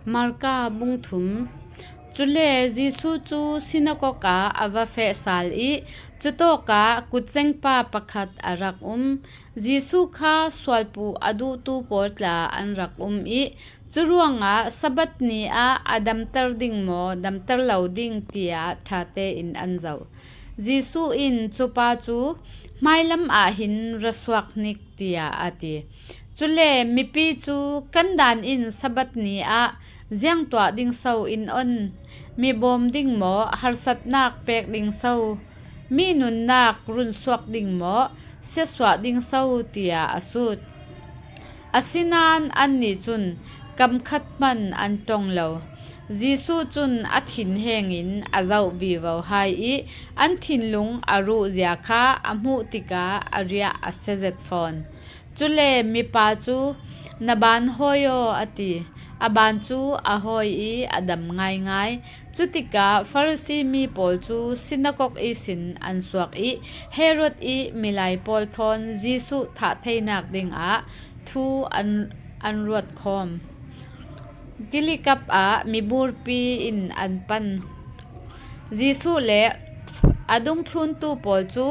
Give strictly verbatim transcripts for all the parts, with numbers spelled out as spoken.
Marka bung thum. Cule Jesu cu sinagog ah a va feh sal i cutawkah kutsengpa pakhat a rak um. Jesu kha sualpuh a duhtu pawl tla an rak um i curuangah Sabbath ni ah a damter ding maw, damter lo ding tiah ṭha tein an zoh. Jesu in cupa cu, "Hmailam ah hin ra suak hnik," tiah a ti. Cule mipi cu, "Kan dan in Sabbath ni ah ziang tuah ding so in on? Mi bawm ding maw, harsatnak pek ding so? Mi nunnak runsuak ding maw, siatsuah ding so?" tiah a sut. Asinain annih cun kam khat hmanh an ṭong lo. Jesu cun a thinheng in a zoh vivo hai i an thinlung a ruhzia kha a hmuh tikah a riah a sia zet fawn. Cule mipa cu, "Na ban hawi aw," a ti. A ban cu a hawi i a dam ngaingai. Cutikah Farasi mi pawl cu sinagog ihsin an suak i Herod i milai pawl thawn Jesuh thah theinak dingah thu an, an ruat khawm. Tili kap ah miburpi in an pan. Jesuh le a dungthluntu pawl cu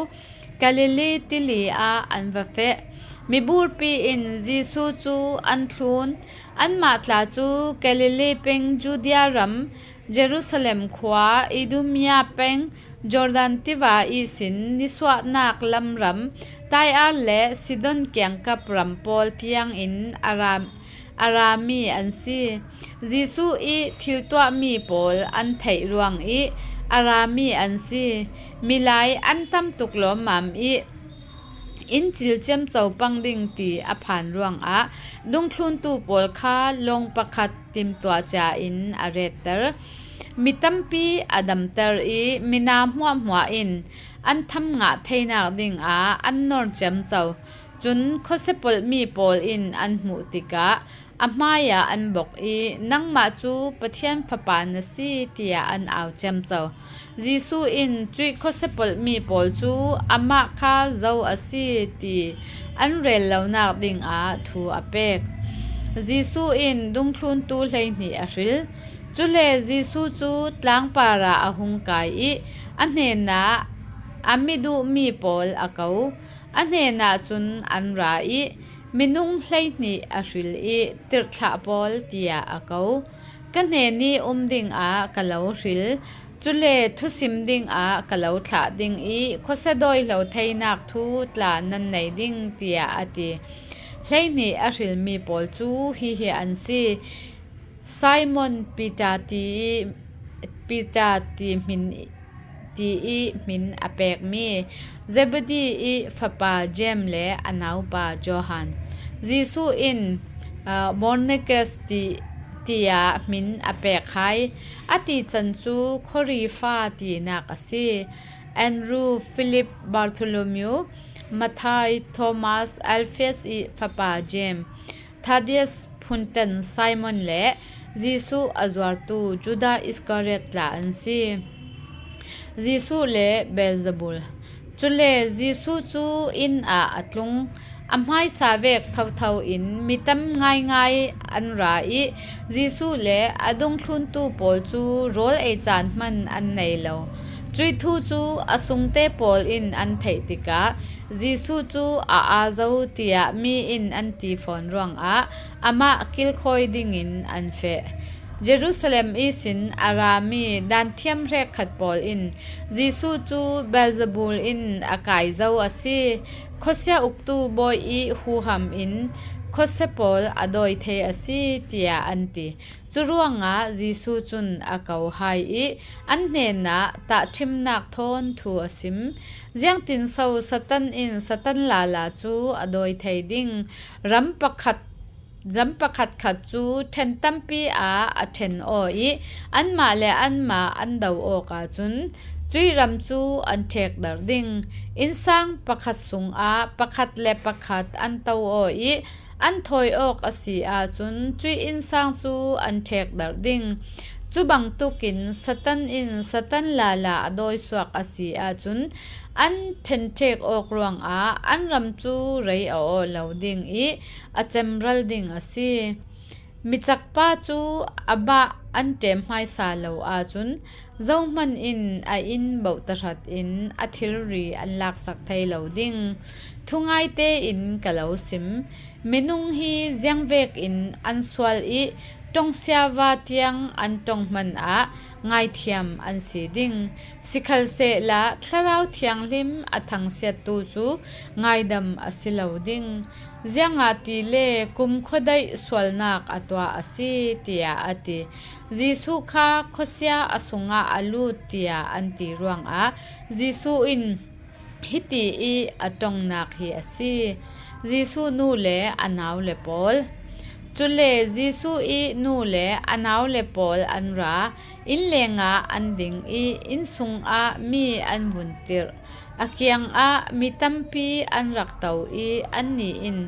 Galilee tili ah an va feh. Miburpi in Jesuh cu an thlun. Anmah tla cu Galilee peng, Judea ram, Jerusalem khua, Idumea peng, Jordan tiva ihsin nisuahnak lamram, Tair le Sidon kiangkap ram pawl tiangin a ra, a rami an si. Jesuh i thil tuahmi pawl an theih ruang i a rami an si. Milai an tam tuk lawmmam i inn cil ciamco pang ding ti a phan ruangah dungthluntu pawl kha lawng pakhat timtuah cia in a retter. Mi tampi a damter i mina hmuahhmuah in an tham ngah theinak dingah an nor ciamco. Cun khuasia polhmi pawl in an hmuh tikah a hmaiah an bok i, "Nangmah cu Pathian Fapa na si," tiah an au ciamco. Jesuh in cuih khuasia polhmi pawl cu amah kha zo a si ti an rel lonak dingah thu a pek. Jesuh in dungthluntu hleihnih a hril. Cule Jesuh cu tlangpar ah a hung kai i a hnenah a mi duhmi pawl a ko. A hnenah cun an ra i minung hleihnih a hril i, "Tirhthlah pawl," tiah a ko. "Ka hnen i um dingah ka lo hril, cule thusim dingah ka lo thlah ding i khuasia dawihlo theinak thu tla nan nei ding," tiah a ti. Hleihnih a hrilmi pawl cu hihi an si: Simon Peter ti i, Peter ti hmin, ti i hmin a pekmi Zebedee i fapa Jeim le a naupa Johan. Jesuh in, aa, Boanerges ti, tiah hmin a pek hai. A tican cu khuarifa tinak a si. Andrew, Philip, Bartholomew, Matthai, Thomas, Alphaeus i fapa Jeim, Thaddeus phunṭan Simon le Jesuh a zuartu Judah Iskariot tla an si. Jesuh le Beelzebul. Cule Jesuh cu inn ah a tlung. A hmaisa vek thotho in mi tam ngaingai an ra i Jesuh le a dungthluntu pawl cu rawl ei caan hmanh an nei lo. Cuih thu cu a sungte pawl in an theih tikah, Jesuh cu a aa zo tiah mi in an ti fawn ruangah amah kilkhawi dingin an feh. Jerusalem ihsin a rami daanthiam hrekkhat pawl in, "Jesuh cu Beelzebul in a kai zo a si. Khuasia uktu bawi i huham in khuasia pawl a dawi thei a si," tiah an ti. Curuangah Jesuh cun a ko hai i an hnenah tahṭhimnak thawn thu a sim. "Ziangtinso Satan in Satan lala cu a dawi thei ding? Ram pakhat, ram pakhatkhat cu ṭhen tampi ah a ṭhen aw i anmah le anmah an do awk ahcun cuih ram cu an ṭhekdarh ding. Innsang pakhat sungah pakhat le pakhat an to aw i an thawi awk a si ahcun cuih innsang cu an ṭhekdarh ding. Cu bangtuk in Satan in Satan lala a dawisuak a si ahcun an ṭhenṭhek awk ruangah an ram cu rei a awh lo ding i a cemral ding a si. Micakpa cu amah an ṭemhmaisa lo ahcun, zohman in a inn bauh tahratin a thilri an laksak thei lo ding. Thungai tein ka lo sim. Minung hi ziangvekin an sual i ṭongsiava tiang an ṭong hmanah ngaithiam an si ding. Sikhalsehla Thlarau Thianghlim a thangsiattu cu ngaidam a si lo ding. Ziangahtile kumkhuadaih sualnak a tuah a si, tiah a ti. Jesuh kha khuasia a sungah a lut, tiah an ti ruangah Jesuh in hiti ih a ṭongnak hi a si: Jesuh nu le a naule pawl. Cule Jesuh ih nu le a naule pawl an ra, inn lengah an ding ih inn sungah mi an vun tirh. A kiangah mi tampi an rak to ih annih in,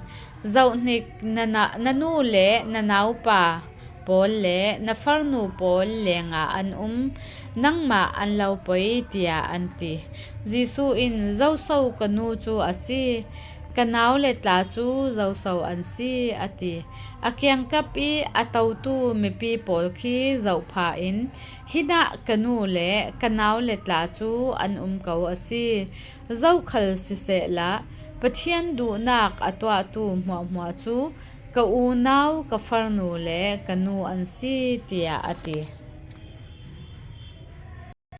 Zohhnik, na, na nu le na naupa pawl le na farnu pawl lengah an um, nangmah an lo poi, tiah an ti. Jesuh in, Zoso ka nu cu a si, ka nau le tla cu zoso an si, a ti. A kiangkap ih a totu mipi pawl khi zohpha in, Hinah ka nu le ka nau le tla cu an um ko a si. Zokhal sisehla Pathian duhnak a tuahtu hmuahhmuah cu ka unau, ka farnu le ka nu an si, tiah a ti.